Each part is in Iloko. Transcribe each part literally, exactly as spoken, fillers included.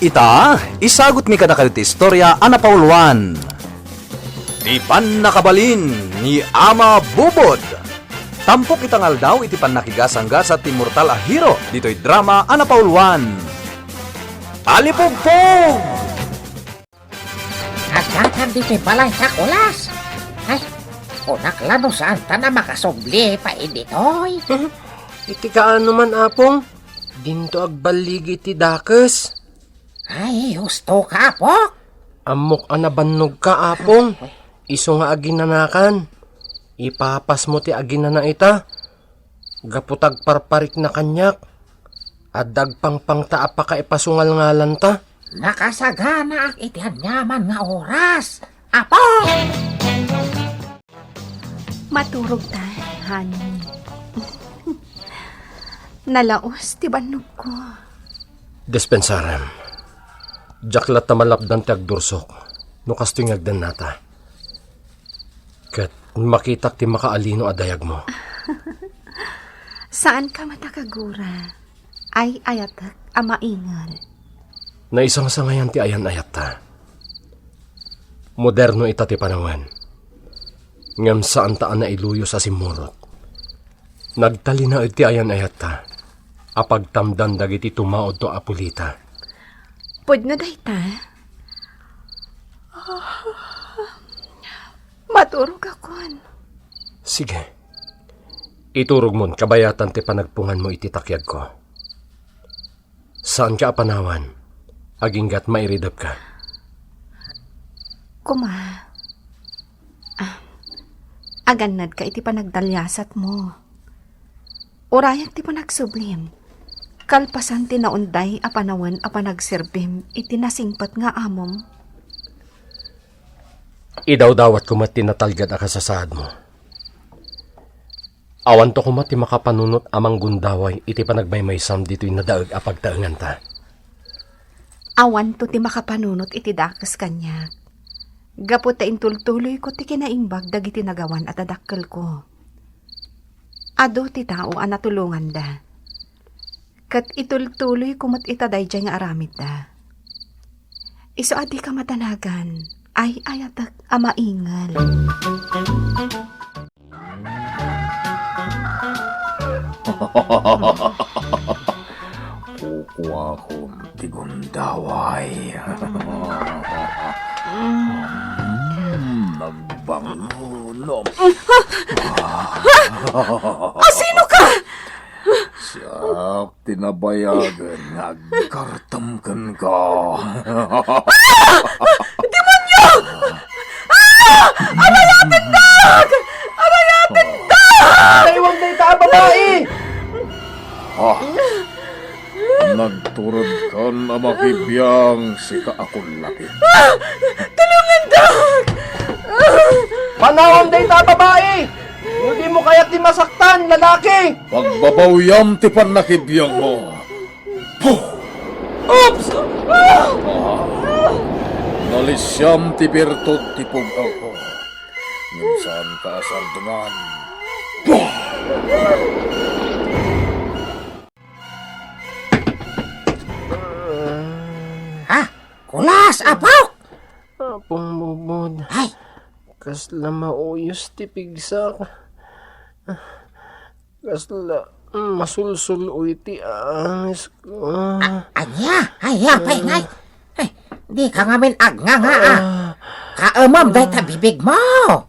Ita, isagutmi kadakayo ti istorya a napauluan, Ti Pannakabalin ni Ama Bubod. Tampok ita nga aldaw iti pannakigasanggasat ti mortal a hero ditoy drama a napauluan, Talipugpog! Agyatam ditoy balay, Kulas. Ay, kunak la no saantan a makasubli pay ditoy. Iti kaano man, Apong, dinto agballigi ti dakes. Ay, husto ka, Apok. Ammok a nabannogka, Apong. Isu nga aginanakan. Ipapasmo ti aginana ita. Gapu ta agparparikna kaniak, adda agpangpangta a pakaipasungalngalanta. Nakasaganaak iti aniaman nga oras, Apo! Maturog ta, honey. Nalaos ti bannogko. Dispensarem. Diak latta malapdan ti agdursok no kastoy nga agdannata. Ket makitak ti makaalino a dayagmo. Saanka met a kagura. Ay-ayatek a maingel. Naisangsangayan ti ayan-ayatta. Moderno ita ti panawen. Ngem saanta a nailuyos a simmurot. Nagtalinaed ti ayan-ayatta a pagtamdan dagiti tumaudto a pulita. Pudno dayta? Maturogakon. Sige. Iturogmon kabayatan ti panagpunganmo iti takiagko. Saanka a panawan, agingga't mairidepka. Kuma, ah, agannadka iti panagdaliasatmo. Urayak ti panagsublim, kalpasan ti naunday a panawen a panagserbim iti nasingpet nga amom. Idawdawatko met ti natalged a kasasaadmo. Awanto koma ti makapanunot a manggundaway iti panagmaymaysam ditoy nadaeg a pagtaenganta. Awanto ti makapanunot iti dakes kaniak, gapu ta intultuloyko ti kinaimbag dagiti nagawan a dadakkelko. Adu ti tao a natulonganda. Ket itultuloyko met ita daydiay nga aramidda. Isu a dika madanagan, ay-ayatek a maingel. Kukuakon ti gundaway. Mm, nagbangon. Asino ka? Siak ti nabayagen nga agkartem kenka. Ah! Demonyo! Ah! Arayatendak! Arayatendak! Taywag dayta a babai! Ah! Nagturedkan a makibiang, sika a kullaki. Ah! Tulongandak! Ah! Panawan dayta a babai! No dimo kayat ti masaktan, lalaki! Pagbabawiam ti pannakibiangmo. Puh! Oops! Ah! Nalisiam ti birtud ti pug-awko. Ngem saanka a sardengan. Puh! Ha? Kulas, Apok! Apong Bubod. Ay! Kasla mauyos ti pigsak. Kasla masulsul-oy ti angesko. A-, ania? Ay, apay ngay? Ay, dika ngamin agnganga, a. Ah. Kaemam dayta bibigmo.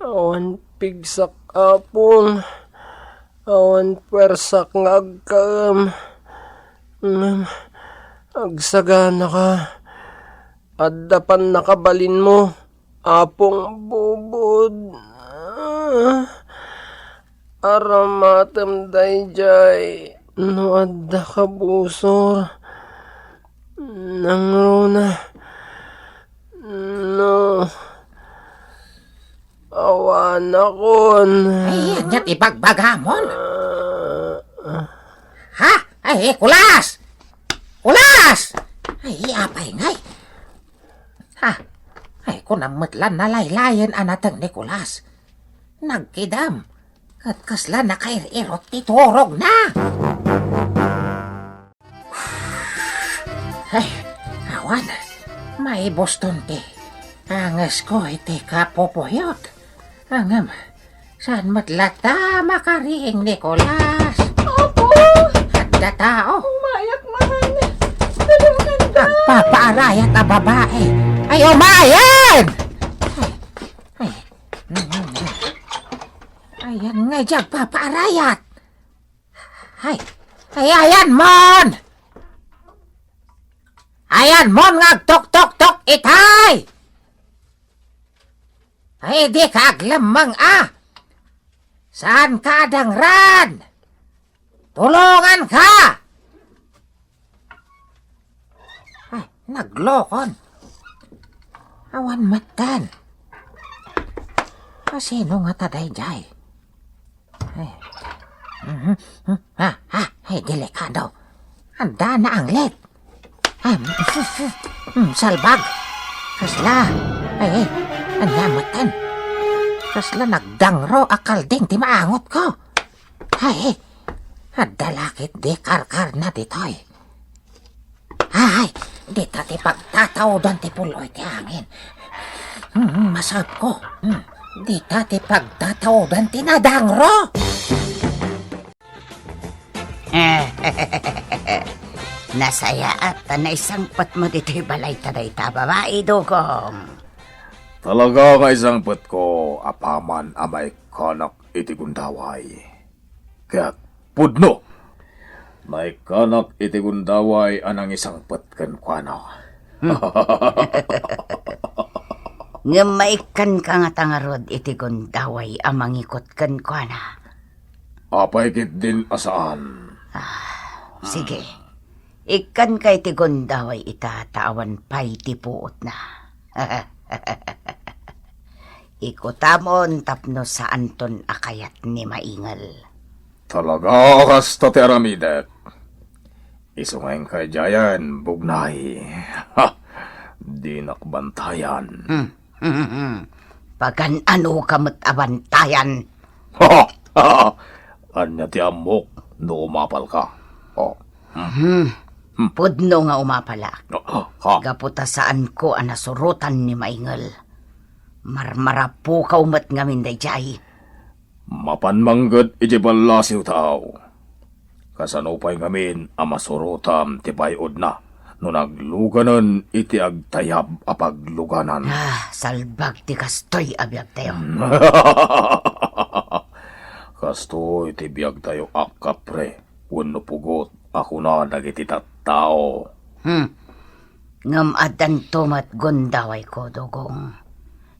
Awan pigsak, Apong. Awan puersak nga agkaem. Ngem, agsaganaka. Adda pannakabalinmo, Apong Bubod. Ah, aramatem daydiay no adda kabusor. Nangruna no awanakon. Ay, ania ti bagbagamon? Ah. Ha? Ay, Kulas! Kulas! Ay, apay ngay? Ha? Ay, kunam met la nalaylayen a nateng ni Kulas. Nagkidam, ket kasla nakair-irot ti turogna. Ay, aw, Pan, maibuston ti angesko iti kapupuhiot. Ngem, saan met latta makariing, Nicolas? Apo! Adda tao. Umayak man. Tulonganda. Agpapaarayat a babai. Ay, umayen! Ay, ay, mm, mm, mm. Ayan nga, diak papaarayat. Ay, ay, ayan mon! Ayan mon nga agtoktok-tok itay! Ay, di ka aglemmeng a! Saan ka adangran? Tulongan ka! Ay, naglokon. Awan metten. A, sino ngata daydiay? Ay. Mhm. Hmm. Ah, ah, ay, delikado. Adda naanglet. Ah, mm, salbag. Kasla. Ay, ay, ania metten. Kasla nagdangro a kalding ti maangotko. Ay, ay, adda la ketdi karkarna ditoy. Ay, dita ti pagtataudan ti pul-oy ti angin. Hmm, masapko. Hmm, dita ti pagtataudan ti nadangro. Nasayaat ta naisangpetmo ditoy balay ta dayta a babai, Dugong. Talaga nga isangpetko apaman a maikkanak iti gundaway. Ket pudno, naikkanak iti gundaway a nangisangpet kenkuana. Hmm. Ngem maikkanka ngata ngarud iti gundaway a mangikut kenkuana? Apay ketdin a saan? Ah, sige. Ikkanka iti gundaway ita ta awan pay ti puotna. Ikutamon tapno saanton a kayat ni Maingel. Talaga kasta ti aramidek. Isu nga inkay diayen, Bugnay. Ha! Dinak bantayan. Hmm. Pagan-anoka met a bantayan? Ania ti ammok no umapalka? Oh. Hmm. Hmm. Pudno nga umapalak. Ah, ah, ha. Gapu ta saanko a nasurotan ni Maingel. Marmarapukaw met ngamin daydiay. Mapan mangged iti ballasiw, tao. Kasano pay ngamin a masurotam ti pay-odna no nagluganen iti agtayab a pagluganan? Ah, salbag ti kastoy a biagtayo. Kastoy ti biagtayo a kapre wenno pugot a kuna dagiti tattao. Hmm. Ngem addanto met gundawayko, Dugong.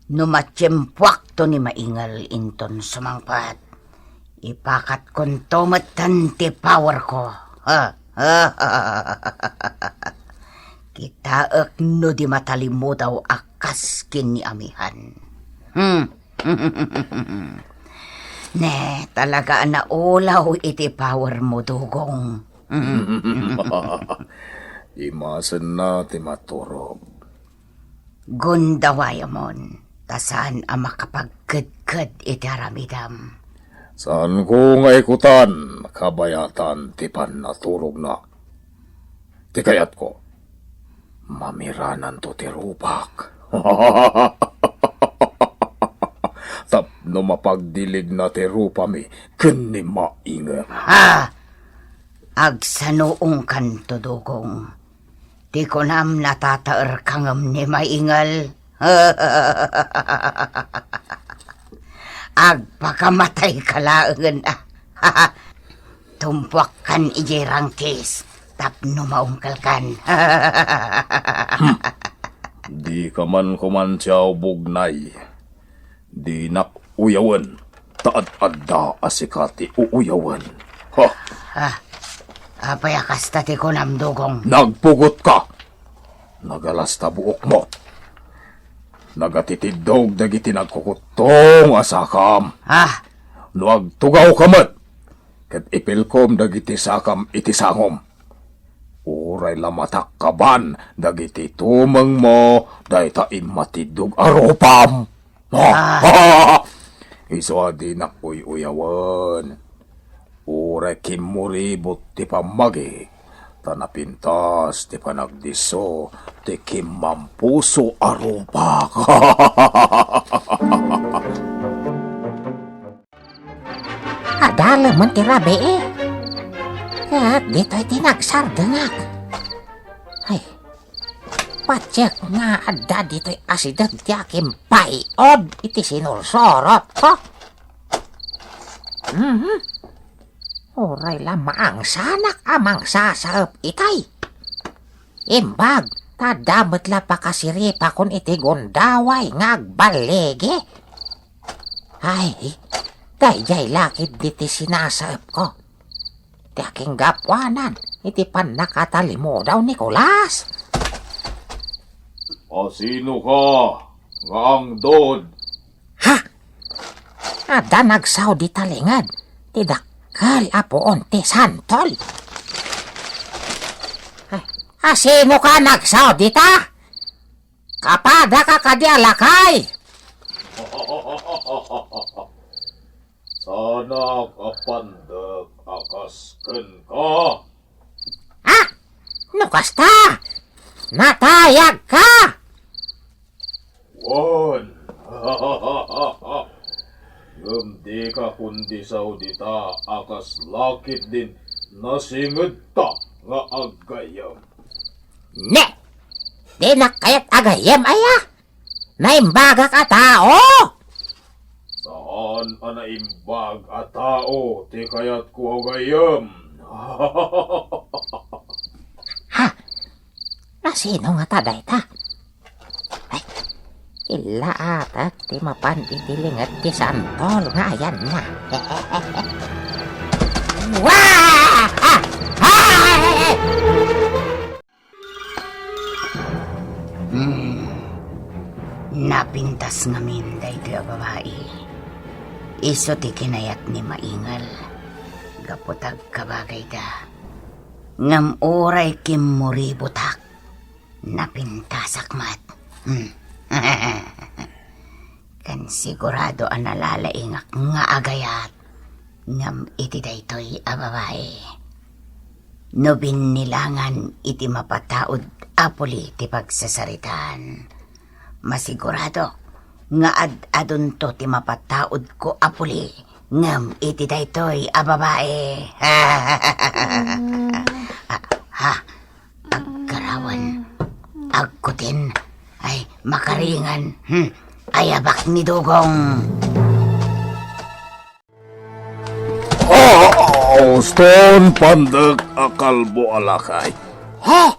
No matiempoakto ni Maingel inton sumangpet, ipakatkonto metten ti powerko. Ha? Kitaek no di matalimudaw a kas ken ni Amihan. Hmm. Ne, talaga a naulaw iti powermo, Dugong. Imasenna ti maturog. Gundawayamon, ta saan a makapagkedked iti aramidem. Saanko nga ikutan, kabayatan ti pannaturogna. Ti kayatko, mamirananto ti rupak. Tapno mapagdiligna ti rupami ken ni Maingel. Ha! Agsanoongkanto, Dugong. Ti kunam natataerka ngem ni Maingel. Agpakamatayka laengen a. Tumpuakkan idiay rangkis tapno maungkelkan. Hmm. Dika man kumansiaw, Bugnay. Dinak uyawen, ta ad-adda a sika ti uuyawen. Ha! Ah, apay a kasta ti kunam, Dugong? Nagpugotka! Nagalasta buokmo. Nagatitiddog dagiti nagkukuttong a sakam. Ah! No agtugawka met, ket ipilkom dagiti sakam iti sangom. Uray la matakkaban dagiti tumengmo dayta immatiddog a rupam. Ah. Isu a dinak uy-uyawen. Uray kimmuribot ti pammagik, ta napintas ti panagdisso ti kimmampuso a rupak. Adalemen ti rabii. Ket ditoy ti nagsardengak. Ay, patiek nga adda ditoy asideg ti akimpay-od iti sinursurotko. Mhm. Uray la maangsanak a mangsasaep itay. Imbag, ta adda met la pakasiripakon iti gundaway nga agballigi. Ay, daydiay la ketdi ti sinasaepko. Ti akinggapuanan iti pannakatalimudaw ni Kulas. Asino ka nga angdod? Ha? Adda nagsao dita linged ti dakkel a puon ti santol. Ay, asino ka nagsao dita? Kapadaka kadi a lakay? Saanak a pandek a kas kenka. Ah! No kasta, natayagka! Wen. Ngem dika kondisao dita a kasla ketdin nasingedta nga aggayem. Ne! Dinak kayat aggayem, aya? Naimbagak a tao! Saan a naimbag a tao ti kayatko a gayyem. Ha? Nasino ngata dayta? Ay, illaatek ti mapan iti linged ti santol nga ayanna. Wa! Ah! Ay! Hmm. Napintas ngamin daytoy a babai. Isu ti kinayat ni Maingel. Gapu ta agkabagayda. Ngem uray kimmuribotak, napintasak met. Hmm. Ken sigurado a nalalaingak nga agayat ngem iti daytoy a babai. No binnilangan iti mapataud a puli ti pagsasaritaan, masiguradok nga ad-adunto ti mapataudko a puli ngem iti daytoy a babai. Ah, ha? Aggarawan. Agkutin. Ay, makaringan. Hmm. Ayabak ni Dugong. Ah, uston pandek a kalbo a lakay. Ha?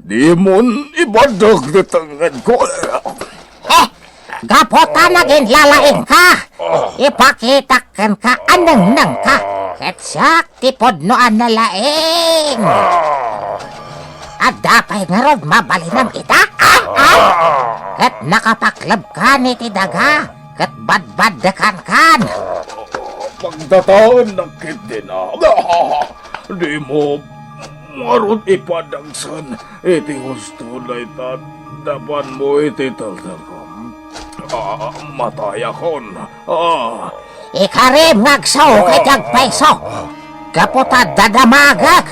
Dimon ibaddek ti tengngedko. Ha? Gapu ta naginlalaingka, ipakitak kenka a nengnengka, ket siak ti pudno a nalaing. Adda pay ngarud mabalinam ita? Ah, ah! Ket nakapaklebkan iti daga, ket badbaddekankan. Pagdataennak ketdin a. Dimo ngarud ipadagsen iti husto dayta dapanmo iti teltelko. Ah, matayakon. Ah. Ikarim nga agsaok iti agpayso. Gapu ta dadamagek.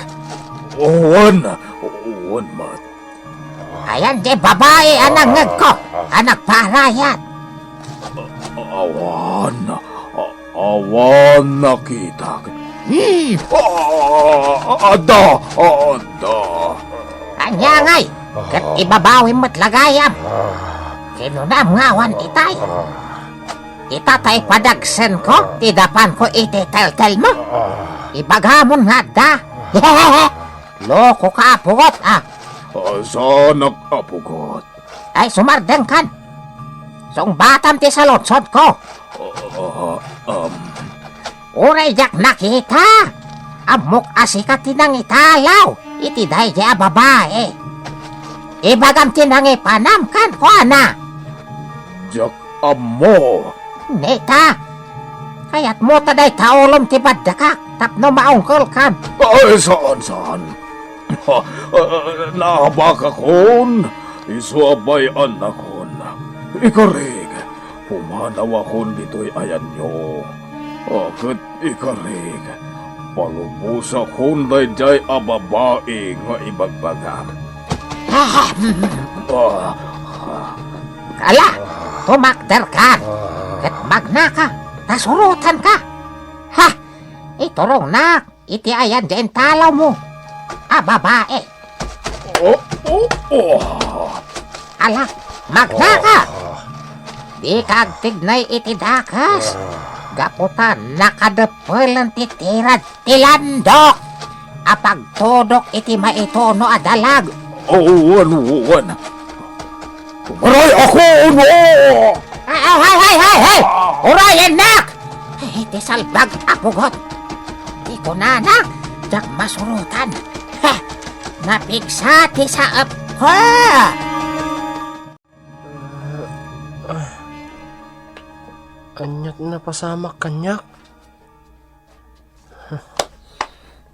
Wen, wen met. Ayan di babai a nangngegko a nagparayat. Awan, a-, awan nakitak. Hmm. Ah, adda, adda. Ania ngay, ket ibabawim met la gayam. Kinunam nga awan itay. Ita ta ipadagsenko ti dapanko iti teltelmo. Ibagamon nga adda. Loko ka, apugot, ah. Ah, saanak, apugot. Ay, sumardengkan. Sungbatam ti saludsodko. Ah, ah, um. Uray diak nakita, ammok a sika ti nangitalaw iti daydi a babai. Ibagam ti nangipanam kenkuana. Diak ammo. Neta, kayatmo ta dayta ulom ti baddekak tapno maungkelkam? Ay, saan, saan. Naabakakon, isu a bay-annakon. Ikarig, pumanawakon ditoy ayanyo. Ah, ket ikarig, Palubosakon daydiay a babai nga ibagbagak. Ah, Ala, tumakderka ket magnaka, ta surotanka. Ha! Iturongnak iti ayan diay intalawmo a babai. Oh, oh, oh. Ala, magnaka! Dika agtignay iti dakes, gapu ta nakadeppelen ti tirad ti landok a pagtudok iti maituno a dalag. Awan, awan. Uray ako, no! Ah, ah, hay, hay, hay, hay! Uray, ennak! Ay, ti salbag a pugot. Ti kunana, diak masurotan. Heh, napigsa ti saepko. Aniat napasamak kaniak?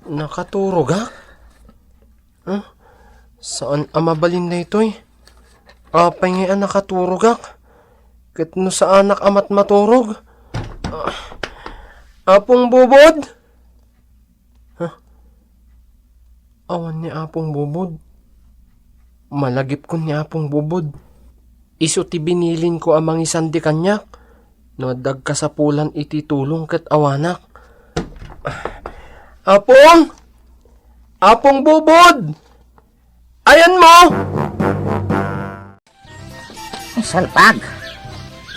Nakaturogak? Huh? Saan a mabalin daytoy? Apay ngay a nakaturogak? Ket no saanak a matmaturog? Ah, Apong Bubod? Huh? Awan ni Apong Bubod. Malagipkon ni Apong Bubod. Isu ti binilinko a mangisandi kaniak no adda agkasapulan iti tulong ket awanak. Apong! Apong Bubod! Ayanmo! Salbag!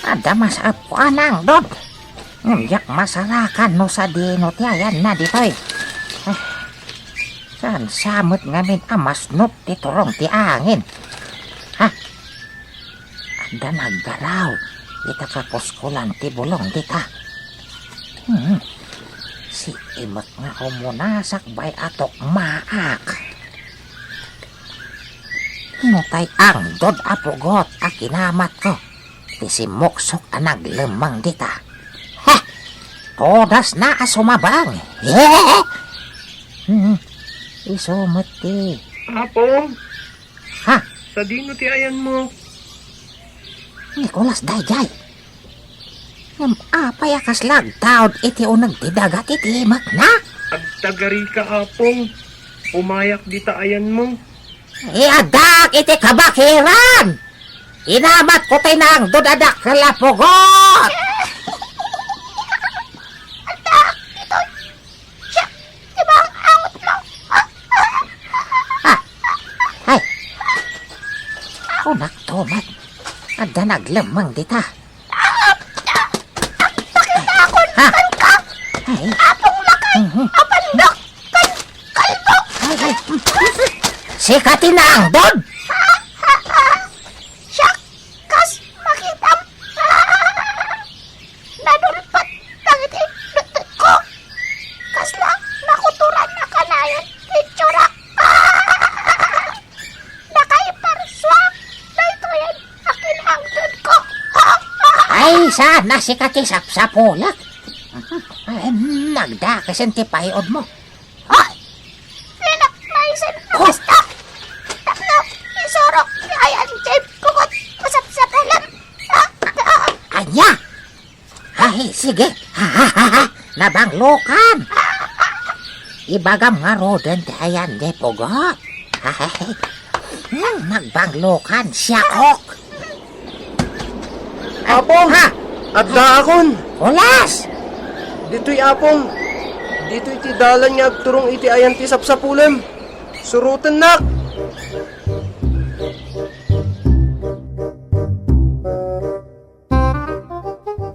Adda masaepko a nangdod. Ngem diak masarakan no sadino ti ayanna ditoy. Ah, saan sa met ngamin a masnop ti turong ti angin? Ha? Adda naggaraw ita kakuskulan ti bulong dita. Hmm. Saan met nga umunasak bay a tukmaak. No tay angdod a pugot a kinamatko ti simmuksok a naglemmeng dita. Heh! Todasna a sumabang. Heh! Hmm. Isu met ti Apong, Ha? Sadino ti ayanmo? Nicolas daydiay. Ngem apay a kasla agtaud iti uneg ti daga ti timakna? Agtagarika, Apong. Umayak dita ayanmo. Iaddaak iti kabakiran! Inamatko tay nangdod a dakkel a pugot! Addaak ditoy. Siak ti maang-angotmo. Ah, ay. Kunakto met. Adda naglemmeng dita. Pakitakon Ha? Ay. Apong Lakay, Mhm. Apan Dok, kan kalbo. Ay, ay. Sika ti nangdod? Siak, kas makitam. Nadulpat dagiti lutotko. Kasla nakutoran a kanayon ti itsurak. Nakaiparsuak daytoyen a kinangdudko. Ay, saan a sika ti sapsapulek? Ay, nagdakesen ti pay-odmo. Ay! Linakmaysen a Oh! Basta! Tapno isurok ti ayan ti pugot a sapsapulem. Ania? Ay, sige. Nabanglokan. Ibagam ngaruden ti ayan ti pugot. Hmm, nagbanglokan, siakok. Apong! Ha? Addaakon! Olas! Ditoy, Apong! Ditoy ti dalan nga agturong iti ayan ti sapsapulem. Surotennak!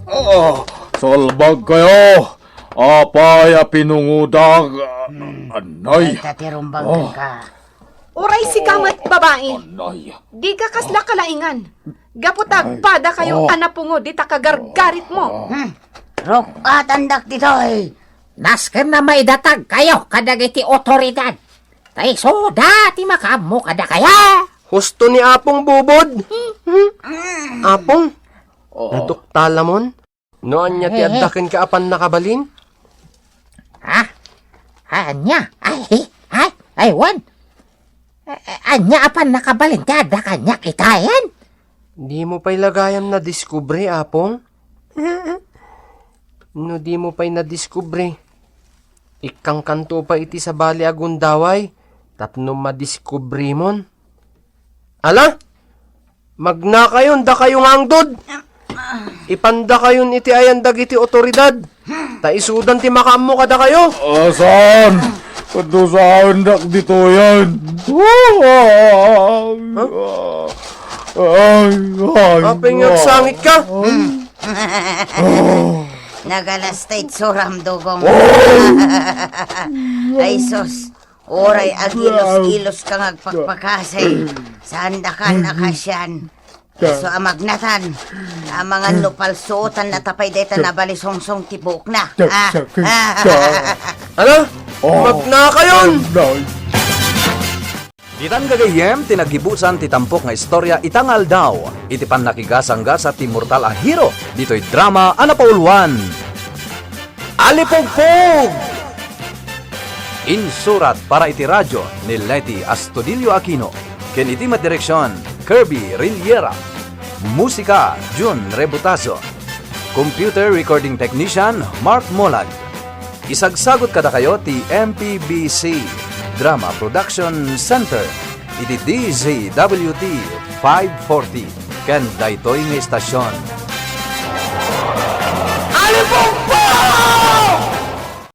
Ah, salbag kayo! Apay a pinungudag? Hmm. Anay. Ay, ta ti rumbag Oh. ka. Uray sika met, babai. Anay. Dika kasla kalaingan. Gapu ta Ay. agpada kayo Oh. a napungod ita kagargaritmo. Hmm. Ruk-atandak ditoy. Nasken a maidatag kayo kadagiti otoridad. Ta isuda ti makaammo kadakayo. Husto ni Apong Bubod. Hmm. Apong, Oo. naduktalamon? No ania ti Eh, eh. adda kenka a pannakabalin? Ha? Ania? Ay, ay, ay, wen. Eh, eh, ania a pannakabalin ti adda kaniak itayen? Dimo pay la gayam nadiskubre, Apong? No dimo pay nadiskubre, Ikkangkanto pay iti sabali a gundaway tapno madiskubrimon. Ala? Magnakayon, dakayo nga angdud! Ipandakayon iti ayan dagiti otoridad, ta isudan ti makaammo kadakayo. Asan? Padusaendak ditoyen. Ay, ay, Apay nga ay. Agsangit ka? Nagalasta itsuram, Dugong. Ay, sus. Uray agilos-ilos ka nga agpakpakasi. Saan da kan akasian? Isu a magnatan. Amangan no palsuotan na tapay dayta nabalisungsong ti buokna. Ah, ah. Ano? Oh. Magnakayon! Ditan gagayyem ti naggibusan ti tampok nga istorya ita nga aldaw iti pannakigasanggasat ti mortal a hero ditoy drama a napauluan. Alipugpug! Insurat para iti radyo ni Leti Astudillo Aquino, ken iti met direksion, Kirby Riliera. Musika, Jun Rebutazo. Computer Recording Technician, Mark Molag. Isagsagut kadakayo ti M P B C Drama Production Center iti D Z W T five forty ken daytoy nga istasyon. Alipugpug!